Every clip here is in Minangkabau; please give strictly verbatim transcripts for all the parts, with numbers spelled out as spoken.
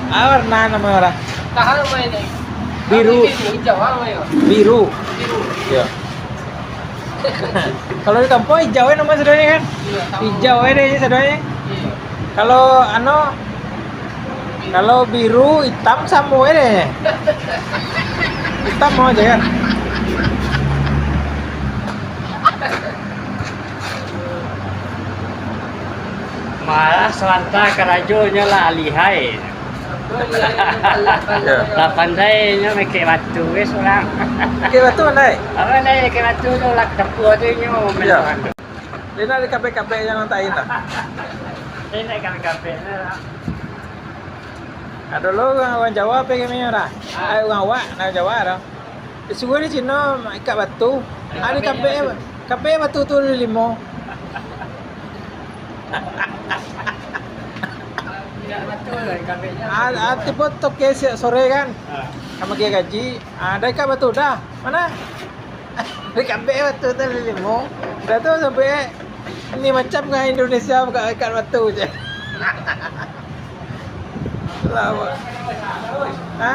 Ah, warna namo urang? Tahan apa ini? Biru. Apa ini? Hijau apa ini? Biru. Biru. Iyo. Kalau di kampuang hijau kan namo sadonyo kan? Iyo, tahu. Hijau aja deh sadonyo. Iyo. Kalau anu, kalau biru, hitam samo aja deh. Hitam mau aja kan? Malah salanta karajonyo lah alihai. Yo. Lah pandai nyo mekek batu weh surang. Mekek batu pandai? Apa pandai mekek batu tu lah, tempuh tu nyo. Yo. Dia nak dikapek-kapek jangan tain lah. Dia nak dikapek-kapek lah. Ado lo urang, urang Jawa apo kami urang? Ah. Ai, urang awak, urang Jawa tu. Disuruah di Cino ikek batu. Ah, dikapek, kapek batu tu limo. Indak batua lah kapeknyo. Ah, ah, tibo toke siap sore kan. Ah. Ka maagiah gaji. Ah, dah ikek batu dah. Mano? Dikapek batu tu limo. Dah tu sampai ni macam ka Indonesia buka ikek batu je. Lawak. Ha?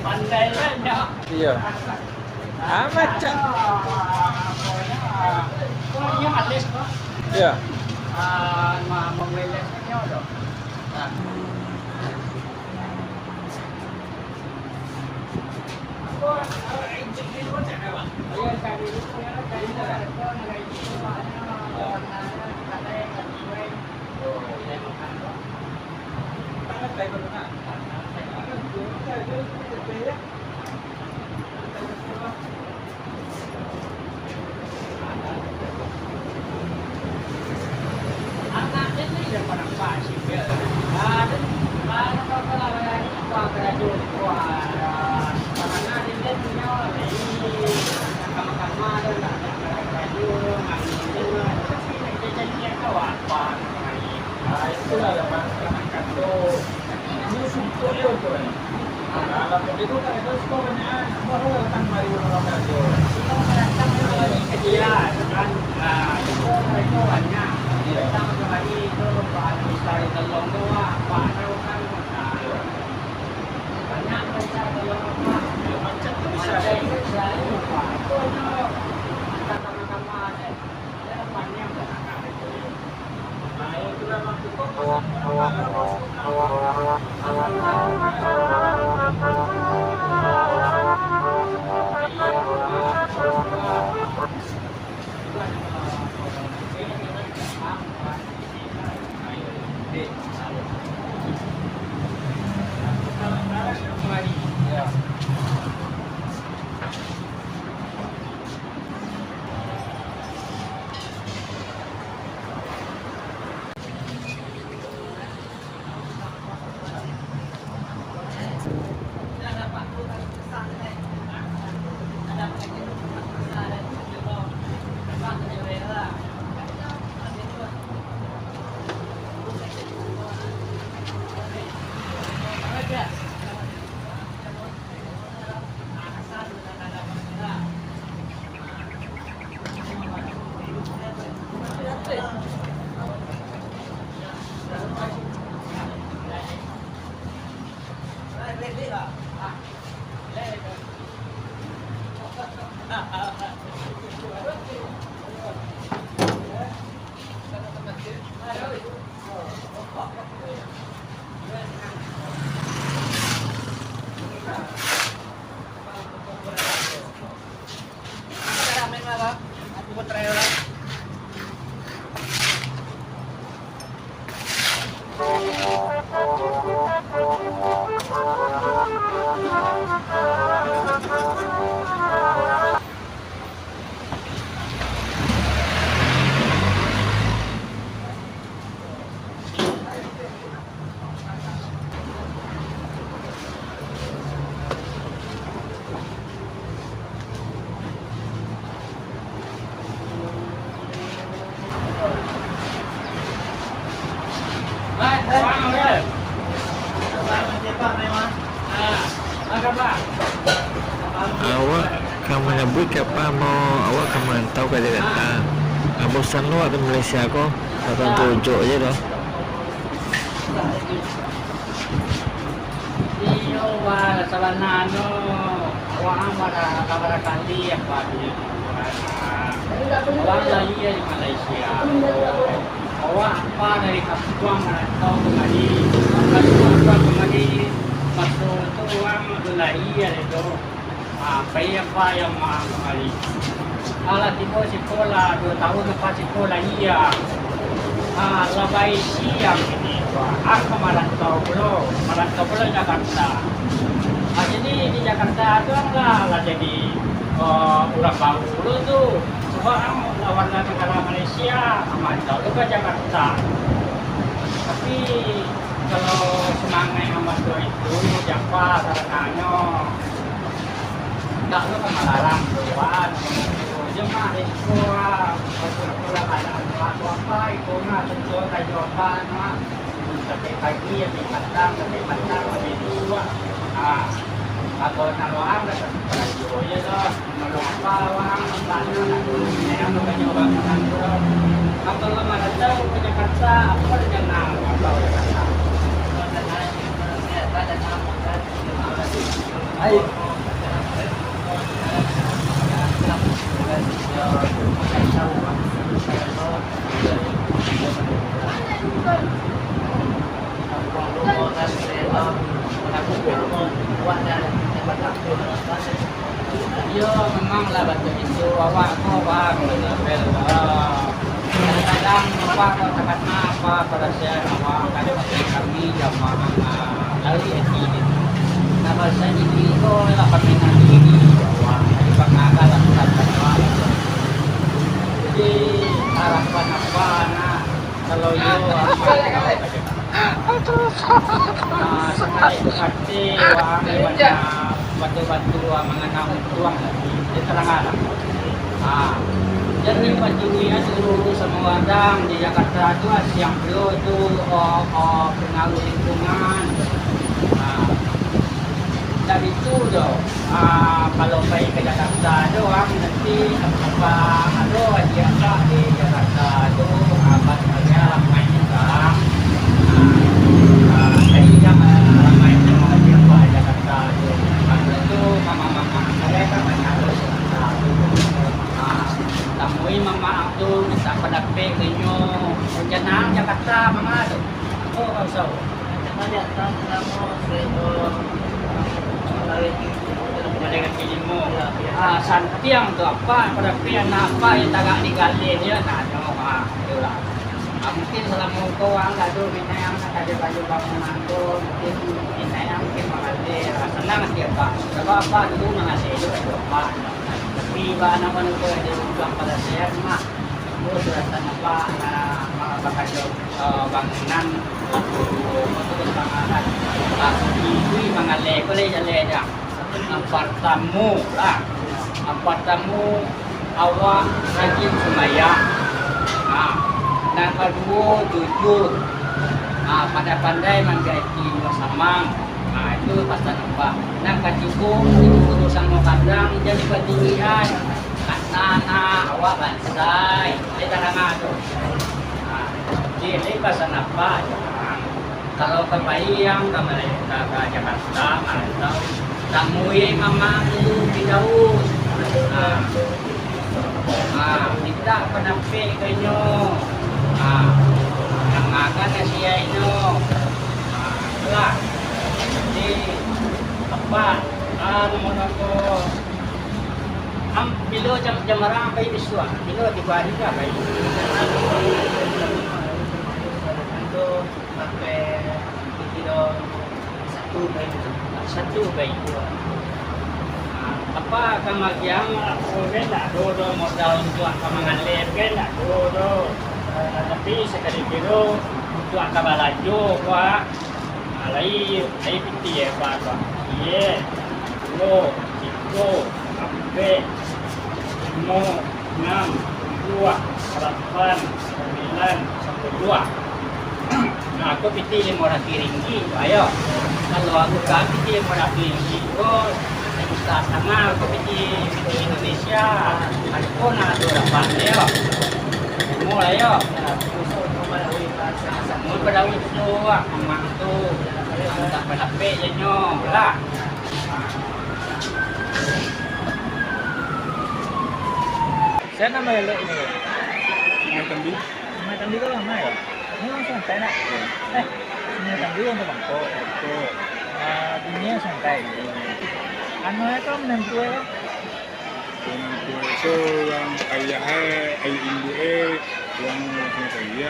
Pandai lah nyo. Iyo. Ah, macam. Iyo. Awak ka manyabuik ka apo, ambo, awak ka marantau ka Jakarta. Ah, bosan lo awak di Malaysia ko, datang tu ujok je doh. Iyo, bah, sabananyo, awak ang bara-, bara kali, apa tu, awak lahia di Malaysia. Awak apa dari kampuang marantau kamari, apa suah kamari, maso tu awak lahia tu. Ah, pai apa yang ma-, kamari. Alah tibo siko lah, duo tahun apa siko lah, iyo. Ah, lah baisi yang ini, wah. Ang ka marantau pulo, marantau pulo Jakarta. Ah, jadi di Jakarta tu ang lah, lah jadi, eh, urang baru pulo tu. Sabab ang lah warga negara Malaysia, ang marantau tu ka Jakarta. Tapi, kalau sumangaik ang batua itu, japa sabananyo. Indak lo ka malarang tu, wan. Cuma iko, ah, batua-batua lah, ada anu apa, iko mah, contoh kayo apa, mah. Sampai pagi, sampai patang, sampai patang, sampai bisuak. Ah, kalau nak lo ang, dah sampai karajo, iyo lah. Kalau apa, wang, banyak nak, yang lo kayo bangunan tu, lo. Apa lo marantau ka Jakarta, apa rencana, apa Jakarta? Ai. Iyo, memang lah batua itu, awak ko paham lah, Bel. Ah, kadang-kadang awak ko takana apa, parasaan awak, kadang kami jamaah, ah, lari hati. Nah, parasaan diri ko lah pamainan diri awak, jadi pangagal lah, bukan awak. Jadi, harapan apa, nah, kalau iyo, apa, ah, sakali hati, wah, banyak. Batua-batua manganam untuang tadi, dia tarang arah. Ha. Jadi, bacuri dulu samo gadang di Jakarta tu, ah, siang pulo tu, oh, oh, pengaruh lingkungan. Ha. Dari tu tu, ah, kalau pai ka Jakarta tu, ah, nanti apa ado aja apa di Jakarta tu, ah, banyak ramai urang. Ah, ah, jadi jangan ramai tengok aja apa Jakarta tu. Lepas tu, mama-mama, saya kan banyak tu Jakarta tu. Ah, tamui mama tu, minta pandapek ka inyo. Rencana Jakarta mama tu. Oh, kau tahu. Pada kaki limo. Ah, santiang tu apa? Pada pi anak apa yang tagak di galeh dia, nah, nyo, ah, itulah. Ah, mungkin salamo ko ang ado minai ang nak kaji baju bangunan tu, mungkin minai ang mungkin mangaleh, ah, sanang hati apa. Sabab apa dulu mangaleh tu, apa. Tapi, ba, anak manusia dia ujuang pada sehat, mah. Ambo suratan apa, ah, ma-, bakajo, ah, bangunan, ah, bangunan, ah, itu mangaleh ko lai jaleh dah. Nan partamo lah, nan partamo awak rajin sumbayang. Ah, nan kaduo jujur. Ah, pandai-pandai manggaeki musuah samang. Ah, itu pasan apa. Nan katigo, itu urusan gadang, jadi batinggian. Karano awak bansai, lai tarang tu. Ha, jadi pasan apa, kalau ka pai ang ka Malay-, ka, ka Jakarta, marantau, tamui mama dulu di Daud. Ha. Ha, mintak pandapek ka inyo. Ha, nan makan nasihat inyo. Ha, itulah. Jadi, apa, ah, nomor satu. Am, bilo jam, jam bara pai bisuak? Bilo tibo ari ka pai? Satu pai. Satu pai. Ah, apa ka magiang, apa kan ndak ado doh modal untuak ka mangaleh, kan ndak ado doh. Ah, tapi sakali kiro untuak ka balajo ko, ah, Ah, lai, lai pitih, eh, ba, ba. Iyo, duo, tigo, ampek, limo, anam, tujuah, salapan, sambilan, sapuluah. Nah, ko pitih limo ratuih ringgit, ayo. Kalau aku ka pitih limo ratuih ringgit ko, sajuta satangah ko pitih, pitih Indonesia. Aku nak duo lapan, ayo. Limo lah, yo. Samo Padahal tu, ah, mamang tu, tak balapek je nyo lah. Sia namo elok ni? Sungai Tambi. Sungai Tambi ko lamo yo? Ni urang Santai nak? Eh, Sungai Tambi urang Bangkok. Bangkok. Ah, dunia Santai. Anu e ko, menantu e ko? Menantu e ko urang ayah e, ayah induak e, urang Sungai Tambi.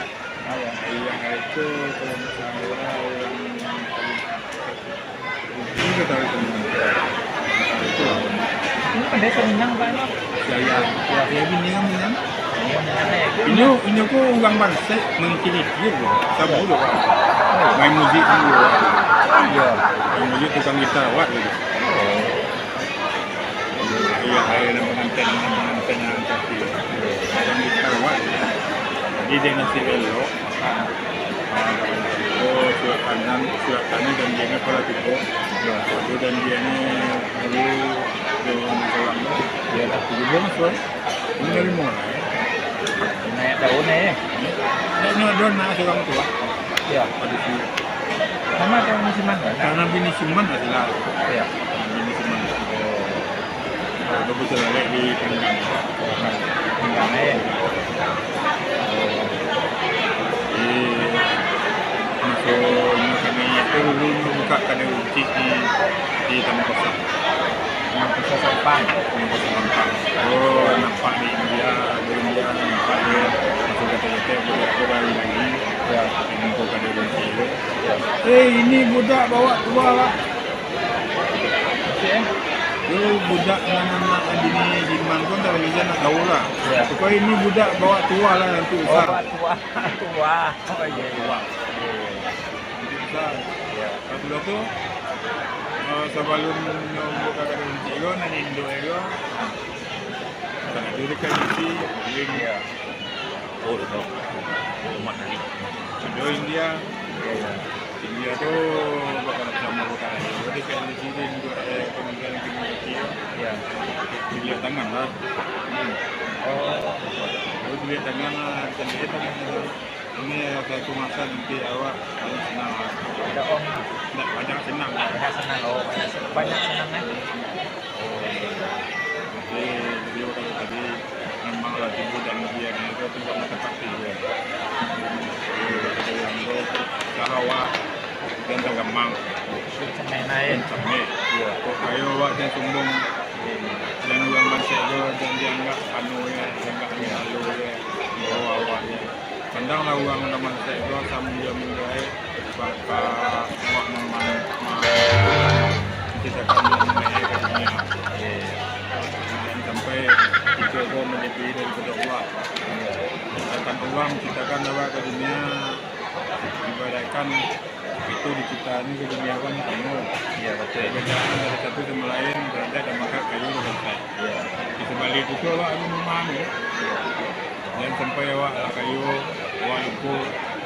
Ayah. Ayah e ko, kalau ndak salah, urang Ini pandai Minang, Pak, no? Ya, ya. Ya, bini urang Minang. Bini Minang, eh. Inyo, inyo ko urang Bansaik, mangkini-kini tu. Samo tu, Pak. Oh, iya. Main muzik dulu, Pak. Iya. Main muzik tukang gitar, Pak, gitu. Oh. Iya, ayo, nan panganten, nan panganten, nan tapi. Tukang gitar, Pak. Jadi, dia nasib elok. Ah. Ah, oh, surat tanah, surat tanah janjiannya pala tibo. Ya. Itu janjiannya dulu, dulu orang Minang tu. Iyalah. Tujuh belas, Pak. Ini dari mana, ya? Naik daun, eh. Ini ada anak seorang tua. Ya. Pada si. Nama ada musiman, kan? Karena bini siman lah, jelas. Ya. Bini siman. Oh. Kalau tu betul balik di Panggang. Panggang, eh. Di maso inyo kami tu dulu buka kadai butik di, di Taman Kosong. Taman Kosong Sampang. Taman Kosong Sampang. Oh, nampak di India, di India nampak dia masuk kata-kata budak tu lari lagi. Ya. Yang buka kadai butik tu. Ya. Eh, ini budak bawa tua lah. Yo, budak nan anak bini Jiman pun dah bisa nak tahu lah. Ya. Pokoknya ini budak bawa tua lah nanti. Oh, besar. Bawa tua. Tua. Oh, iya, iya. Tua. Nanti besar. Ya. Kalau tu, eh, sebelum nyombok kakak dan cik ko, nan induk ko, tak ada dekat isi, paling. Ya. Oh, itu. Rumah tadi. Ado India. Iya, iya. India tu bakal samo kota lain. Jadi, kalau di sini juga ada kemungkinan kecil. Iya. Dilihat tangan lah. Hmm. Oh. Oh, dilihat tangan lah. Bisa dilihat tangan tu. Ini, eh, satu masa nanti awak paling senang lah. Ada om. Ndak, banyak senang. Banyak senang, oh, banyak senang. Banyak senang, eh. Jadi, beliau kata tadi, memanglah tibo dan dia ni, itu tidak menepati dia. Dia kata yang tu, sahawa dan tagamang. Sampai naik. Sampai. Iya. Kok kayo awak dan sombong. Iya. Dan urang bansaik tu, dan dianggap anu ya, dianggap anu ya, bawa awak ya. Pandanglah urang nan bansaik ko, samulia-mulia e, baka awak ma-, ma-, manciptakan dunia ka dunia. Jan sampai kito ko malebihi daripado Allah. Sedangkan Allah manciptakan awak ka dunia, ibaratkan Itu diciptaan ka dunia ko samo. Iya, batua. Perbedaan dari satu sama lain, berada dan maka kayu dan bansaik. Iya. Di sebalik itu, awak harus memahami. Iya. Jangan sampai awak lah kayu, awak lupo.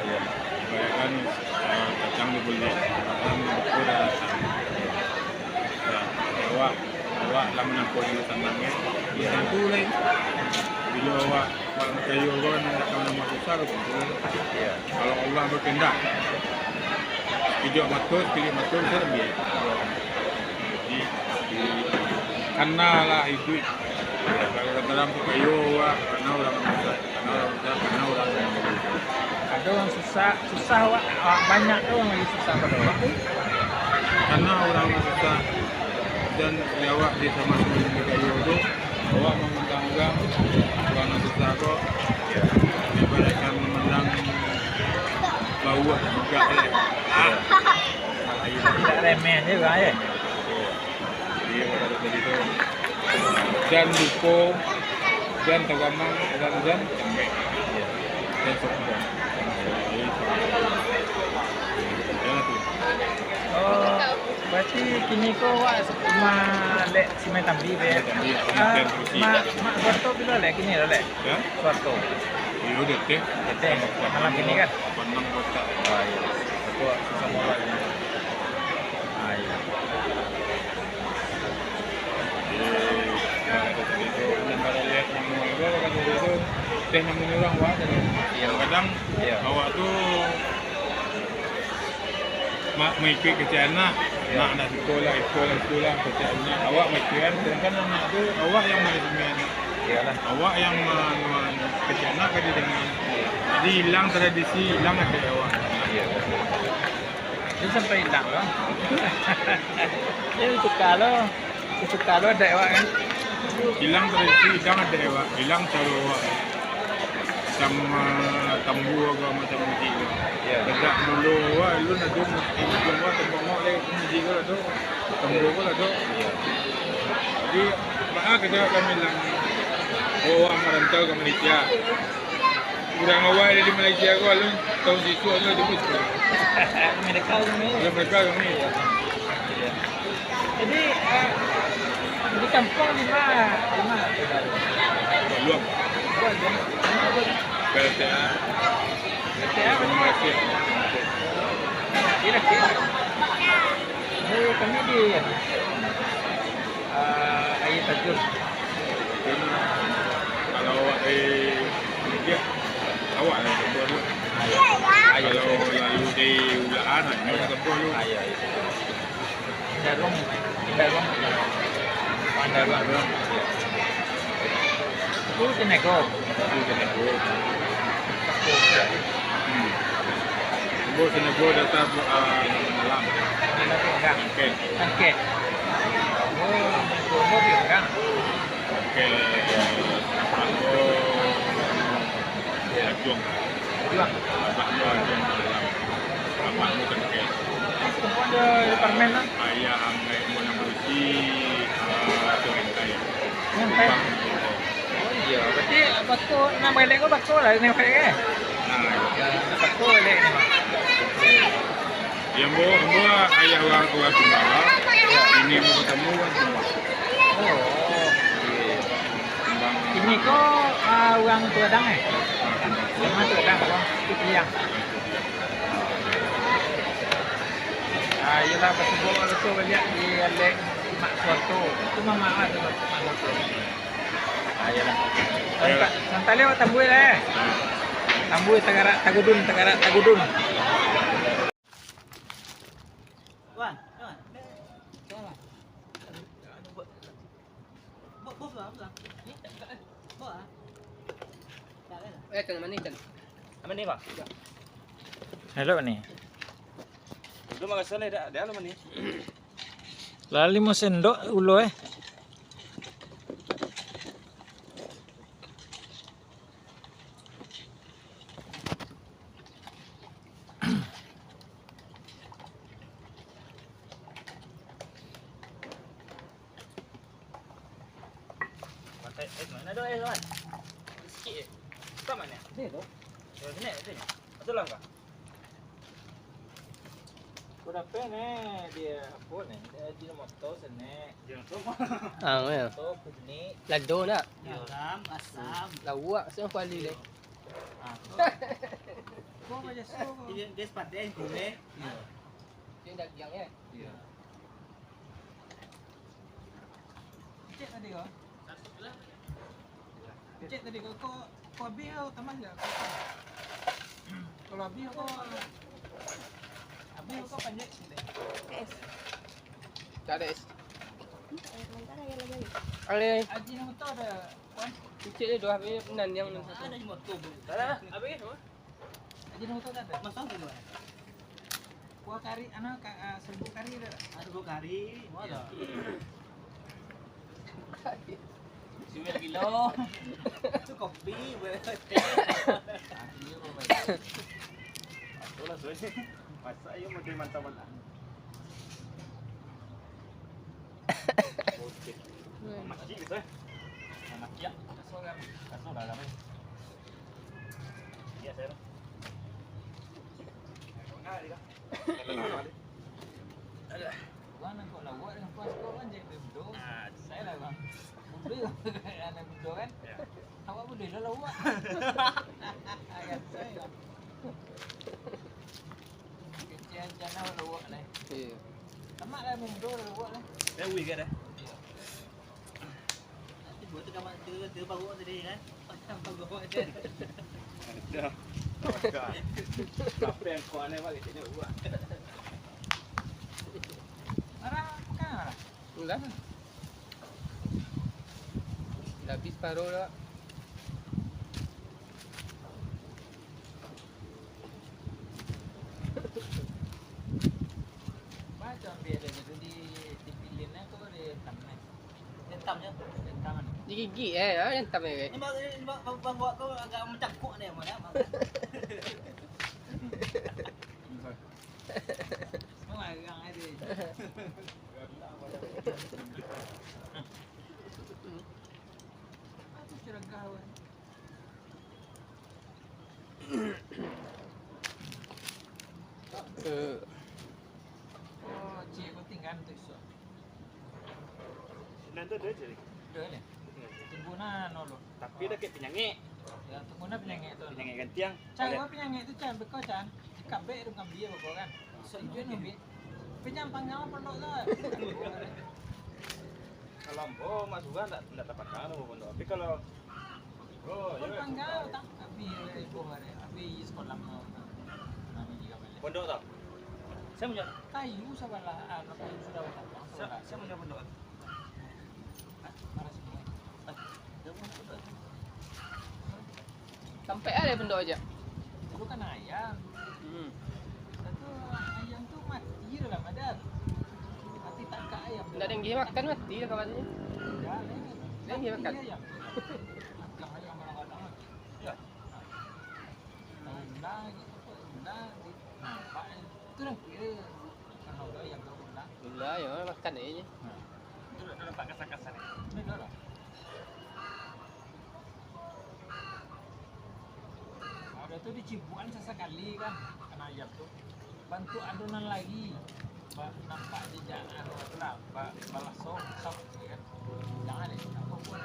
Iya. Bayangkan, eh, kacang di bulik, kacang di bulik ada rasa. Iya. Ya, awak, awak lah manampuah di sanang, ya. Iya. Tentu lah. Bila awak Bang kayo ko nan dak ka namo susah ko, Bang. Iya. Kalau Allah bakandak, sakijok mato, sakilip mato, bisa lambia. Jadi, di, kanalah iduik. Kalau urang dalam tu kayo, wah, kana urang susah, kana urang susah, kana urang. Ado urang susah, susah, wah, banyak tu urang lagi susah pado awak. Kana urang susah, dan awak di samo-samo di kayo tu, awak Urang-urang, urang nan susah ko, ibaratkan mamandang bawah juga, ya. Ah. Tidak remeh juga, ya. Iya. Jadi, kalau tadi tu, jan lupo, jan tagamang, jan, jan cambek. Jan sombong. Jadi, jangan tu. Oh, berarti kini ko awak cuma lek Sungai Tambi be. Sungai Tambi, ah, Sungai Tambi. Mak, mak Gonto bilo lek kini lo lek? Ya? Suharto. Iyo, deteh. Deteh. Malam kini kan? Lapan enam kota. Ah, iyo. Aku susah mola kini. Ah, iyo. Eh, nah, itu, itu, yang pada lihat yang mau itu, kan itu, teh yang menyuruh awak tadi. Iyo. Kadang, iyo, awak tu Ma-, maikuik kecek anak, nak, nak siko lah, iko lah, iko lah, kecek anak. Awak maikuik kan, sedangkan anak tu, awak yang manajemeh anak. Iyalah. Awak yang ma-, ma-, kecek anak ka didangakan. Jadi, hilang tradisi, hilang adaik awak. Iya. Itu sampai hilang, loh. Jadi, suka, loh. Suka lo adaik awak kan? Hilang tradisi, hilang adaik awak, hilang caro awak. Macam, ah, tambua ko, macam muzik ko. Iyo. Sajak mulo awak, alun ado muzik, muzik awak, tambua awak lai, muzik ko lah tu. Tambua ko lah tu. Iyo. Jadi, baa kecek kami lah. Oh, awak marantau ka Malaysia. Urang awak dari Malaysia ko, alun taun sisuak tu, alun. Mereka kami. Mereka kami. Iyo. Jadi, eh, di kampuang di ma, di ma? Luang. Luang, ya? P L T A. P L T A, P L T A. Kira-kira. Di kami di, eh, Aia Tajun. Kalau awak dari India, awak lah tempuh tu. Kalau lalu di Ulakan, nyo tempuh tu. Aia, Aia. Daruang, Daruang. Daruang. Itu Senego. Itu Senego. Hmm. Ambo Senego data, ah, malam. Malam tu urang. Oke. Oke. Oh, Senego tu urang. Oke. Ambo Ajuang. Ajuang. Abah ambo Ajuang malam. Amak ambo Tengkek. Semua ada, ada parmen lah. Ayah anggaik ambo nan barusi, ah, Turintai. Turintai. Bang. Oh iyo, berarti bako nan baelek ko bako lah ni, baelek kan? Nah, iyo. Bako baelek ni, Bang. Iyo, ambo, ambo ayah urang, urang Sumbawa. Iyo. Ini ambo batamu urang Sumbawa. Oh. Iyo. Bang. Ini ko, ah, urang Tuadang, eh? Urang Tuadang, urang Kupiliang. Ah, iyolah, basuo, basuo baliak di alek Mak Suharto. Itu mama awak tu, Mak Suharto. Ah, iyolah. Iyolah. Santa-, santai lewat Tambue lah, eh. Tambue tagarak tagudun, tagarak tagudun. Wan, Wan. Bo-, bo-, bo-, bo-, bo-, ah. Eh, Chan, mani, Chan. Mani, Pak? Elok ni. Udah maraso lah, dah, dah lo mani. Lah limo sendok ulo, eh. Pakai, eh, mana ada air, kawan? Sikit je. Bukan mana? Dia tu. Ya, sini, sini. Masuk dalam kah? Kau dapat ni, dia apa ni? Dia Ajinomoto sini. Dia tu mah. Ah, ya. Moto kuning. Lado nak? Garam, asam. Lawak, saya kuali deh. Ah. Kau macam so. Dia, dia sepatah yang kuning. Ya. Dia dagiang, ya? Ya. Cek tadi ko. Cek tadi ko, ko, ko abih ko tambah ndak? Kalau abih ko, abih ko panjek sini. Es. Tak ada es. Sementara ya lagi. Ale. Ajinomoto ada, Wan? Cek dia dua abih nan yang. Ada di motor, Bu. Dah, dah, dah. Abih, apa? Ajinomoto tak ada? Masuk dulu, eh. Kuah kari, anu, ka-, ah, serbuk kari ada tak? Ah, serbuk kari, ada. Siwil kilo. Itu kopi, buat. Itulah, suai. Masak, ayo, makan mantap-mantap. Oke. Masih gitu, eh. Masih ya. Kasih lah, kasih lah, eh. Iya, saya. Aduh. Bang, nangkok lawak dengan pas kau kan jadi mudo. Ah, saya lah, Bang. Mudo, anak mudo kan? Ya. Awak mudo lah lawak. Kan saya. Kecil jana lawak lah. Iya. Tamak lah mudo lawak lah. Saya wih kan dah. Iya. Tibo tu kamar tu, tu bawa tadi kan. Pasang bawa je. Ada. Ada. Siapa yang kau aneh banget kecilnya buat? Lah. Lah habis paruah lah. Macam biasa tu di, di pilin tu di tanah. Hentam je. Hentam kan? Digigik, eh, ah, hentam, eh. Ini bang, ini bang, bang, bang, buat tu agak mencangkuk ni, Mak, ya, Mak. Marang aja. Aku curiga, weh. Eh. Oh, cik, kau tinggal tu, Isok. Nan tu ada je. Ada ni. Tunggu nah, no lo. Tapi dah kek penyangik. Ya, tunggu nah penyangik tu. Penyangik gantiang. Cari apa penyangik tu, Chan? Beko, Chan. Kabek tu ngambil apa kan? Setuju ni, Bi. Penyang panggang pondok tu. Kalau ambo mak suruah ndak, ndak tapanggang tu pondok. Tapi kalau, oh, pun iyo, panggang tak. Tapi ibu hari, tapi sekolah mau. Nami juga balik. Pondok tu. Saya punya kayu sebelah, ah, kayu sudah. Saya, saya punya pondok. Sampai ada pondok aja. Itu kan ayam. Hmm. Satu ayam tu mati dalam badan. Mati tangkak ayam. Ndak ada yang makan, mati lah kawannya. Ndak ada. Ndak ada yang makan. Ayam. Makan ayam kadang-kadang. Ya. Undang gitu, undang di nampak. Itu dah kira. Kalau udah ayam tu undang. Udah, ya, makan aja. Nah. Itu dah nampak kasar-kasar. Ini dah lah. Ada tu dicibukan sasakali kan, kana ayam tu. Bantuak adonan lagi. Ba-, nampak jejak anu tu lah, ba-, balaso, sap, ya kan. Jangan deh, apa pun.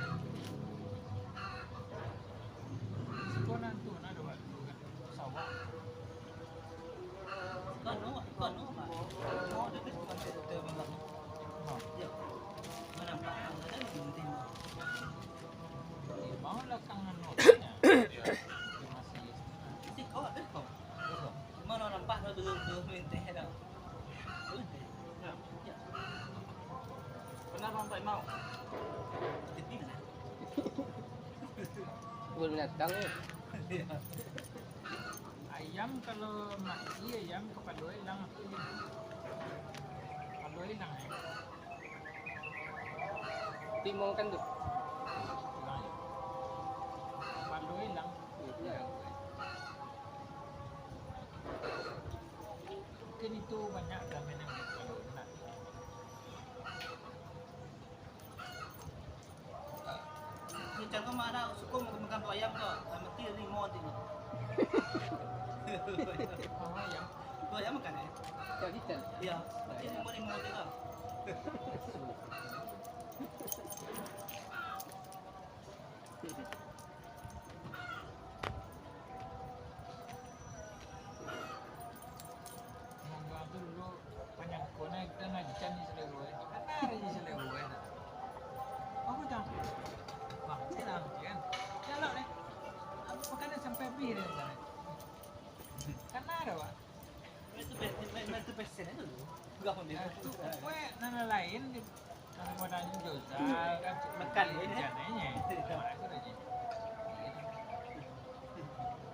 Siko nan tu, nan ada waktu kan. Sawah. Kano, kano, Mak. Oh, dia tu suka cerita malam. Ha. Ya. Mana Pak? Ada yang penting, Mak. Limau lah kangen no. Masih. Isi kau, ada kau. Mana nampak kau dulu, dulu melinteh dah. Melinteh. Ya. Ya. Pernah nampak limau? Jadi lah. Bukan binatang ni. Ya. Ayam kalau mati, ayam kapalo ilang, kapalo ilang, eh. Tapi mau makan tu? Ilang, ya. Kapalo ilang. Iya, iya. Mungkin itu banyak dah main yang kapalo ilang. Ni cakap mah anak suko makan, makan tu ayam tu. Lah mati limo nanti tu. Oh, ayam. Tu ayam makan, eh? Tak bisa. Iya. Mati limo, limo nanti tu. Mangga tu dulu panyangkona kita najan di selego, eh. Kana di selego, eh. Aku cang. Bang, saya lah, kan. Jalok, eh. Aku makan sampai habis dia, kan. Kana ada, Pak. Itu pe-, itu pe-, itu pesen aja dulu. Enggak, Bang. Nah, itu kue nan lain di Makan ini. Rencananya.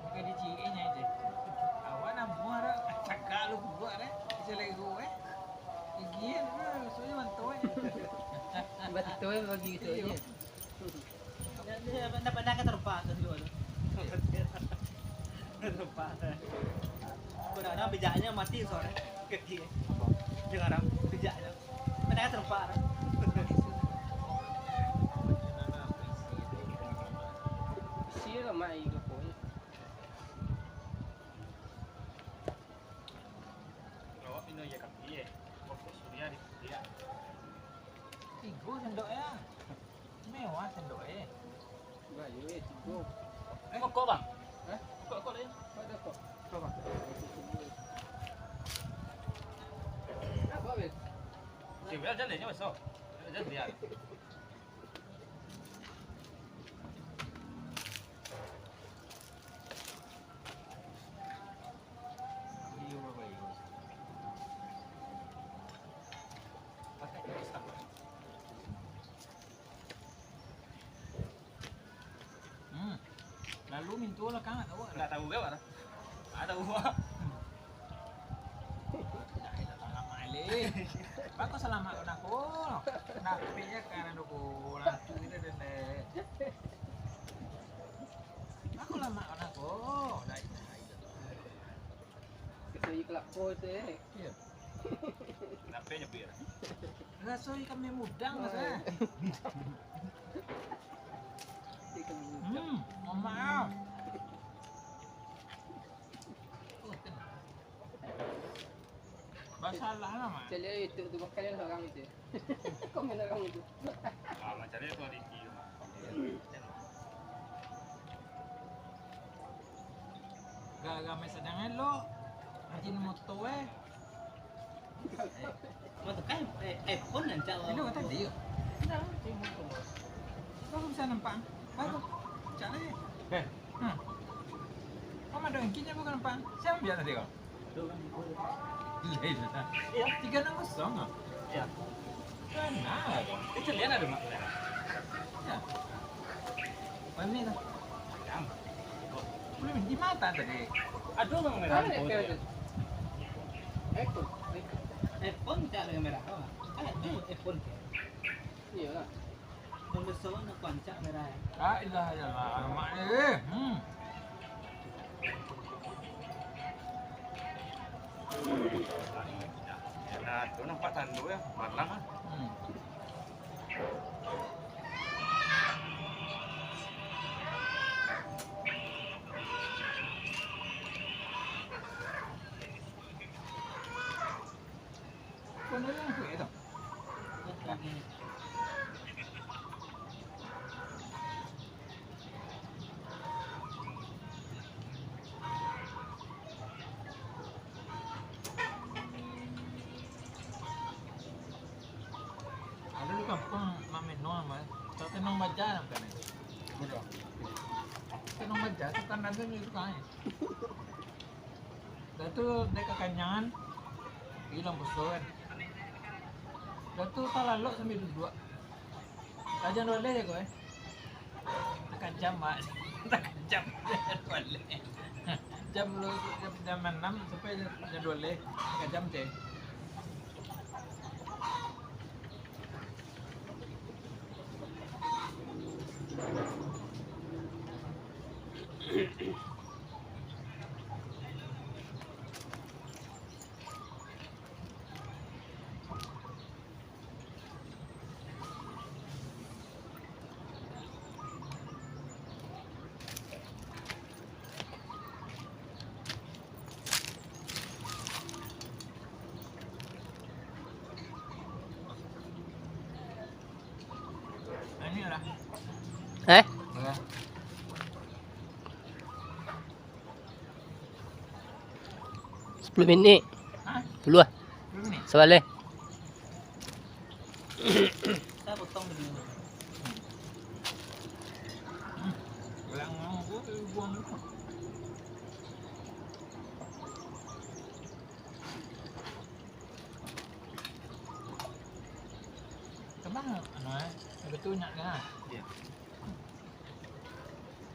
Bukan di cieknya aja. Awak nak muar, cakak lu buat, eh. Bisa lego, eh. Gigi, eh, soalnya mantau, eh. Betul bagi itu. Iya. Ndak, ndak, ndak, ndak terlupa tu dulu tu. Terlupa. Kau dah ada bijaknya mati soalnya. Kaki. Dengar orang bijaknya. Ndak terlupa dah. Sia lah mai ke pun. Awak minum ya kopi, eh. Pokok suria di kuliah. Tigo sendok ya. Mewah sendok, eh. Bayu, eh, tigo. Eh, rokok, Bang? Eh? Rokok, rokok, Bang. Ada rokok? Rokok, Bang. Apa, Bang? Cewek aja lah, ini masuk. Aja biar. Lu mintu lah, Kang, tak tahu. Tak tahu ke, Pak? Tak tahu, Pak. Dah, dah, salamat alih. Bako salamat ko nako. Nak pi ya kan ado ko, lantu kita dendek. Bako salamat ko nako. Dah, dah, dah. Kesai kelapa tu, eh. Iya. Kenapa nyebut? Raso ikan mudang, raso. Ikan mudang. Hmm, mamak. Basalah lah, Mak. Cari itu tu, bakal yang orang itu. Komen orang itu. Ah, macam mana tu, Riki? Gak-gak main sadang lo. Rajin moto, eh. Moto kan, eh, iPhone nan cak. Ini kata dia. Tidak, dia moto. Kau bisa nampak? Baru. Cak lagi. Eh. Hmm. Kau ada engkinya bukan nampak? Siapa biar tadi kau? Iya, iya. Iya. Tiga enam kosong, ah? Iya. Benar. Itu lian ada, Mak. Ya. Mana tu? Yang. Belum di mata tadi. Aduh, Bang, merah. Mana dia? Apple. Apple. Apple cak dengan merah, Bang. Eh, eh, apple. Iya. Pembesaran nak pancak merah, eh. La ilaha illallah, mak eh. Hmm. Nah, tu nampak tandu ya, malang ah. Hmm. Ado di kampuang Mak Meno, Mak. Tenong baja namo kanai. Tenong baja, tu tandanya itu kan. Dah tu dek kakanyangan, ilang puso kan. Dah tu talalok sambil duduak. Lah jam dua baleh ko, eh. Takajam, Mak. Takajam jam dua baleh. Jam dua, jam, jam anam sampai jam, jam dua baleh. Takajam, ceh. Eh? Sepuluh minit. Hah? Sepuluh lah. Sepuluh minit? Sabaleh. Saya potong dulu. Hmm. Kurang mau, gua buang dulu. Kembang, anu, eh, betul nak kan? Iya.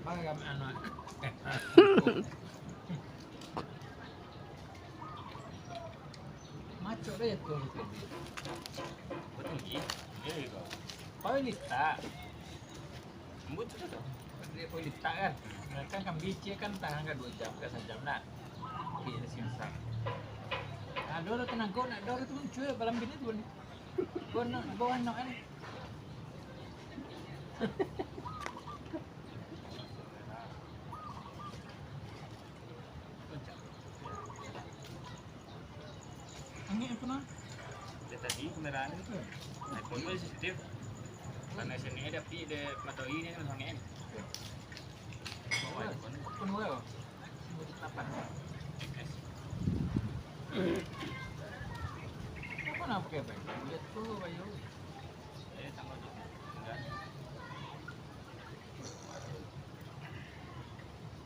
Bang, kami, anu, eh. Macok dah ya tu. Betul, Ji. Iya, iya, kau. Kau ini tak? Lembut sudah tu. Dia pun letak kan. Kan kambing cia kan tahan ka dua jam, ka sajam nak. Okey, dah siap masak. Nah, dua tu tenang, kau nak dua tu muncul malam bini tu ni. Kau nak bawa anak kan? Angin apa nah? Dia tadi kendaraan itu. Nah, pun masih sensitif. Karena sini ada api, dia matahari ni masih angin. Bawa iPhone. Pun bawa. Lapan. Apa nak pakai bike? Dia tu bayu. Eh, tambah tu. Enggak.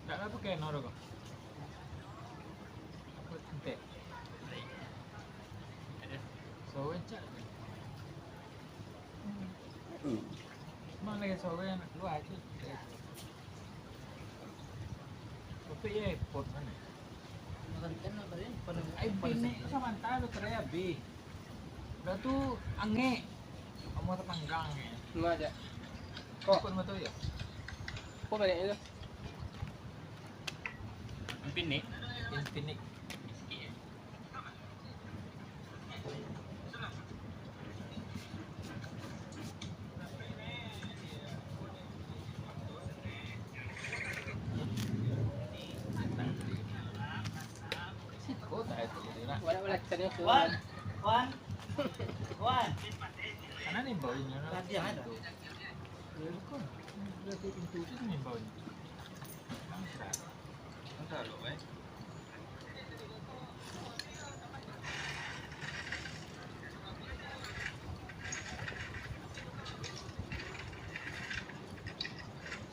Enggak lah pakai noro kau. Apa, entek? Ada. Sore cak. Mana lagi sore nak keluar tu? Apo yo, airport mano? Ai, Pinik tu samantaro baterai abih. Udah tu angek. Kamu tapanggang angek. Cuma aja. Kok? Airport mano yo? Kok banyak itu? Infinix. Infinix. Wan, Wan, Wan. Kana ni bau ini. Tadi ada. Ya, bukan. Dari pintu tu ni bau ini. Bangsat. Entah lo, eh.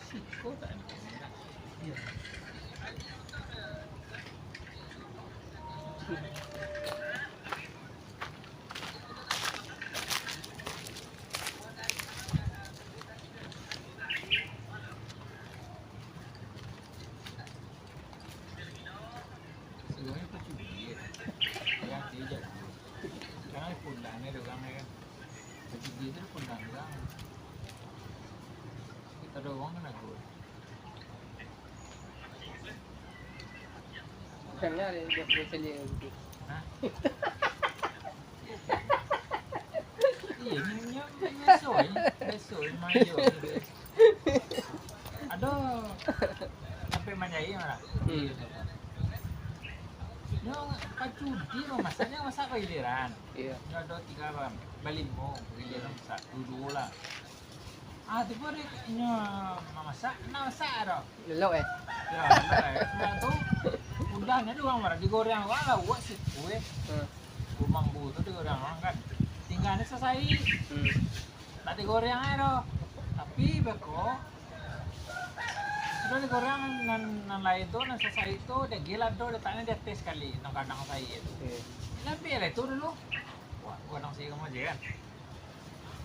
Siko tak ada. Iya. Sebenarnya paculi, ya. Yang tidak. Jangan pulang, ya, dorang, ya. Paculi tu pulang, dorang. Kita dorong kan aku. Bukannya ada buat, buat sendiri gitu. Hah? Iya, nyo, nyo biaso, nyo biaso, main jo. Ado sampai manjahit malah. Hmm. Nyo paculi mamasak, nyo masak bagiliran. Iya. Nyo ado tigo ba-, balimo, bagiliran masak, duo-duo lah. Ah, tibo dek nyo mamasak, nak masak ado. Lelok, eh? Yo, lelok, eh. Sudah tu, udah nyo urang marah, digoreng urang lah, buek situ, eh. Hmm. Rumah bu tu digoreng urang kan. Tingga ni sasai. Hmm. Tak digoreng ai doh. Tapi beko, sudah digoreng nan, nan lain tu, nan sasai tu, daging lah tu, letaknyo di ateh sakali, nan gadang sai tu. Iya. Diambiak lah tu dulu. Wah, gadang sai kamu aja kan.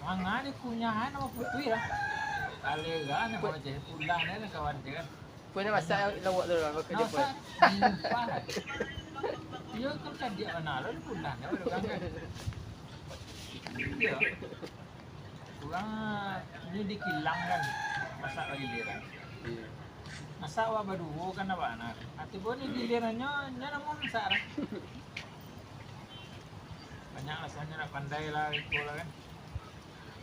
Manga dikunyah ai namo putuih lah. Kaleran namo aja, pulang deh kawan aja kan. Punya masak lauak tu lah, baka Nah, jepun. Sa-, limpah. Iyo, kau cadiak bana lo, pulang deh, baru kan. Iyo. Urang nyo dikilang kan, masak bagiliran. Iya. Masak awak baduo kan, awak nah. Ati pun ni gilirannyo, nyo namo masak lah. Banyak lah, sabananyo nak pandai lah, iko lah kan.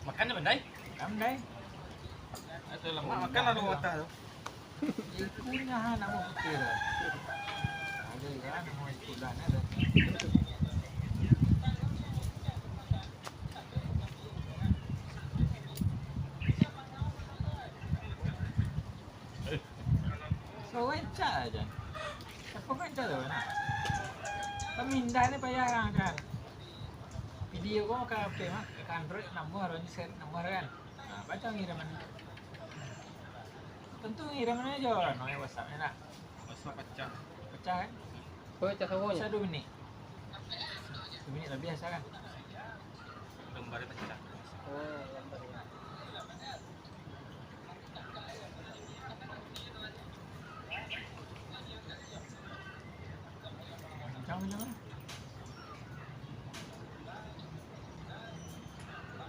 Makan nyo pandai? Makan pandai. Ado lamak makan lalu matah tu. Ikunya ha, namo putih tu. Ado kan, namo ikulah ado. So, rancak aja. Tapi rancak tu, nah. Pemindah ni payah lah, kan. Video ko ka H P mah, ka Android, nambah, ronyo set nambah, kan. Nah, baca ngiriman. Tentu ngiriman aja, nomor WhatsApp ni lah. WhatsApp pacah. Pacah, kan? Oh, pacah semua ni? Bisa dua minit. Dua minit lebih asa, kan? Gambar pacah. Ah, gambar. Macam mana?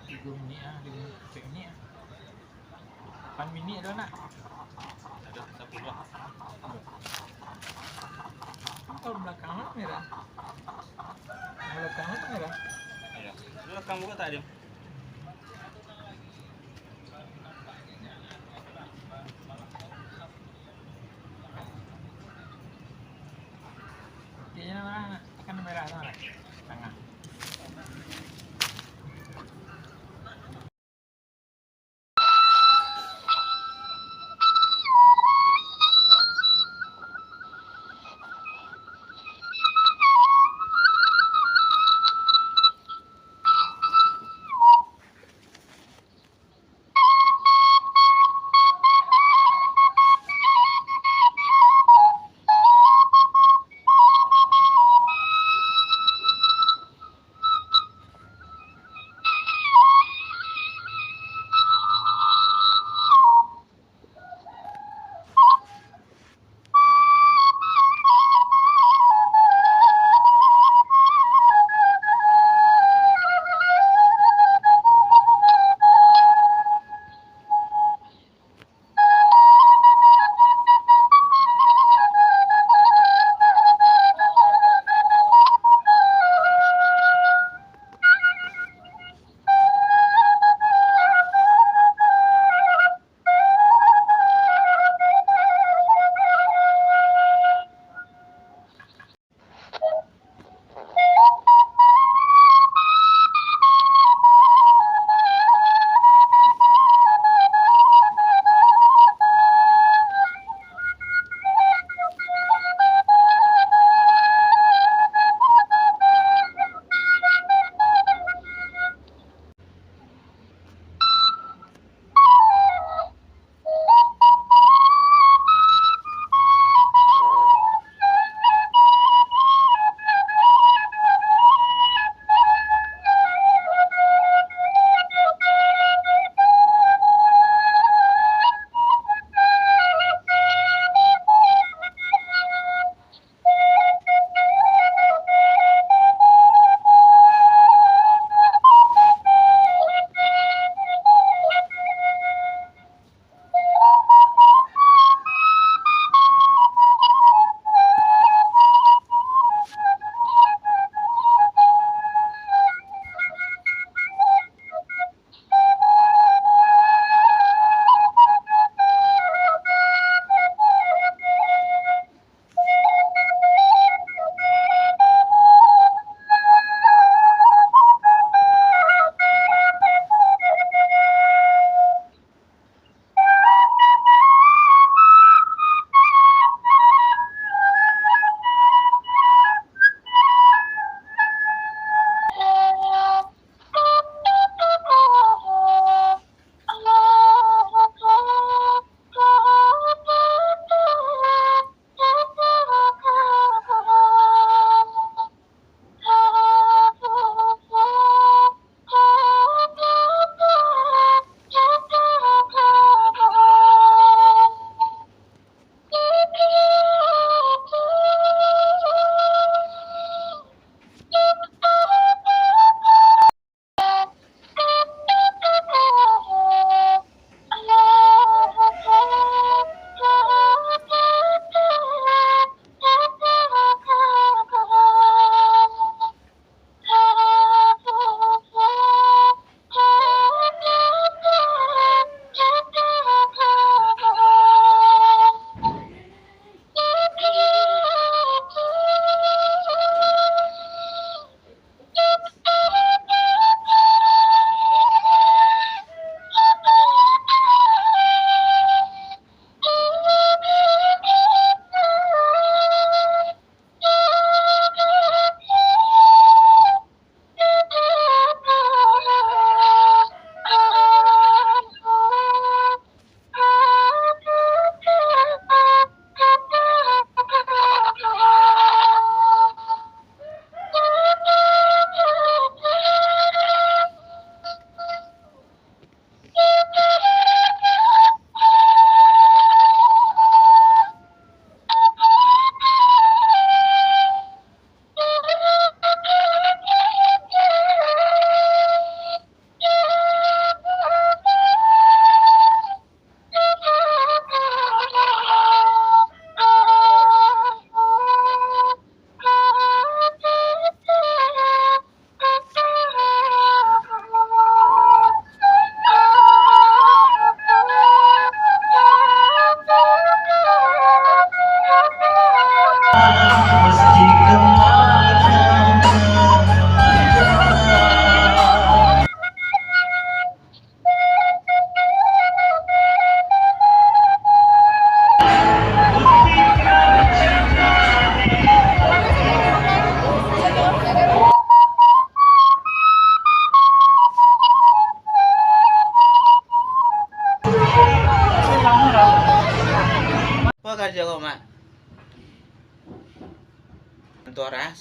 Tiga minit ah, lima minit, empat minit ah. Lapan minit tu nak. Ada sepuluh. Kalau belakang lah merah. Belakang lah merah. Iya. Belakang buka tak ada. Oke, ini merah, nak. Tekan merah tu, nak. Tengah.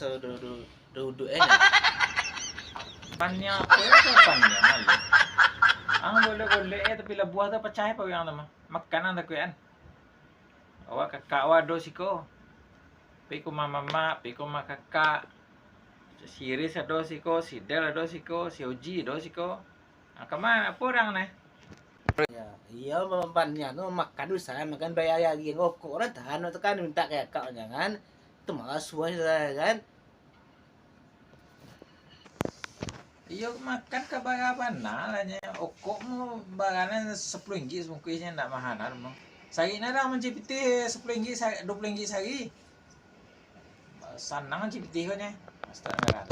Duduak eh. Paniang apo yo tu paniang ayo. Ang golek-golek eh, tapi labuah tu pacah paruik ang tu mah. Makan ang takuik an. Awak kakak awak ado siko. Pi ka rumah mamak, pi ka rumah kakak. Si Iris ado siko, si Del ado siko, si Oji ado siko. Ah, kama apo urang neh? Ya, iyo, paniang tu makan dusan, makan bayar lagi. Rokok lah tahan tu kan, minta ka kakak jangan. Tu malah suah kan. Iyo, makan ka bara bana lah nyo. Okok mu bara nan sapuluah ringgit sabungkuihnyo, ndak mahal lah doh. Sari nan urang mancari pitih sapuluah ringgit sa-, duo puluah ringgit sari. Sanang mancari pitih ko nyo. Astaga.